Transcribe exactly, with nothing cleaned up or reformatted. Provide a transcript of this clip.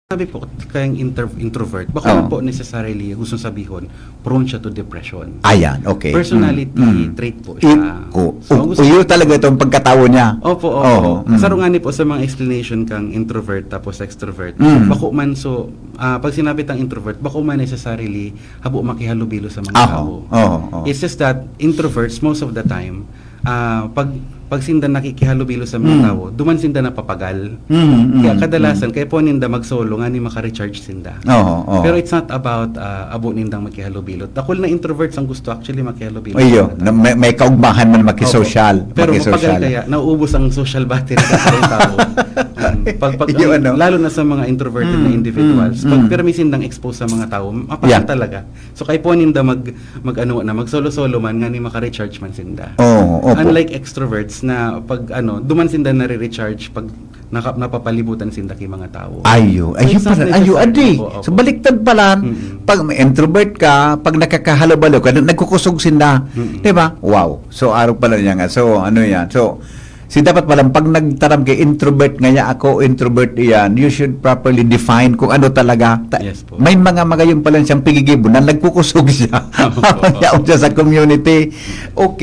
sabi po, kayang inter- introvert, baka Oo. man po necessarily, gusto sabihon, prone siya to depression. Ayan, okay. Personality Mm, mm. trait po It, siya. o, So, o, gusto uyo ko- talaga itong pagkatawo niya. Opo, opo. Oo, mm. Saro nga ni po sa mga explanation kang introvert tapos extrovert. Mm. Bako man so, ah, pag sinabi tang introvert, bako man necessarily habo makihalubilo sa mga Aho, tao. oo, oo. It's just that introverts, most of the time, ah, pag pag sinda nakikihalubilo sa mga Mm. tao, duman sinda napapagal. Mm, mm, Kaya kadalasan, mm. kaya po ninda mag-solo nga ni maka-recharge sinda. Oo, oo. Pero it's not about ah, abo nindang makihalubilo. Dakul na introverts ang gusto actually makihalubilo. Iyo, sa mga na tao. may, may kaugmahan man makisocial. Opo. Pero makisocial. mapagal kaya, nauubos ang social battery ng isang tao. Um, pag, pag, Iyo, ano? Lalo na sa mga introverted na Mm, individuals, mm, pag mm. permi sindang expose sa mga tao, mapagal Yeah. talaga. So, kaya po ninda mag, mag ano na, mag-solo-solo man, nga ni maka-recharge man sinda. Oo, opo. Unlike extroverts na pag ano, duman sinda nare-recharge pag naka, napapalibutan sinda kay mga tao. Ayo, So, ayo it's not pala, ayo, necessary. adi. Opo, opo. So, baliktad pala. Mm-mm. Pag may introvert ka, pag nakakahalo-balo ka, nagkukusog sinda. Mm-mm. Di ba? Wow. So, araw pala niya nga. So, ano yan? So, si dapat pala, pag nagtaram kay introvert ngaya ako, introvert iyan, you should properly define kung ano talaga. Ta- Yes po. May mga magayon pala siyang pigigibo na nagkukusog siya. Opo. Yaon siya sa community. Okay.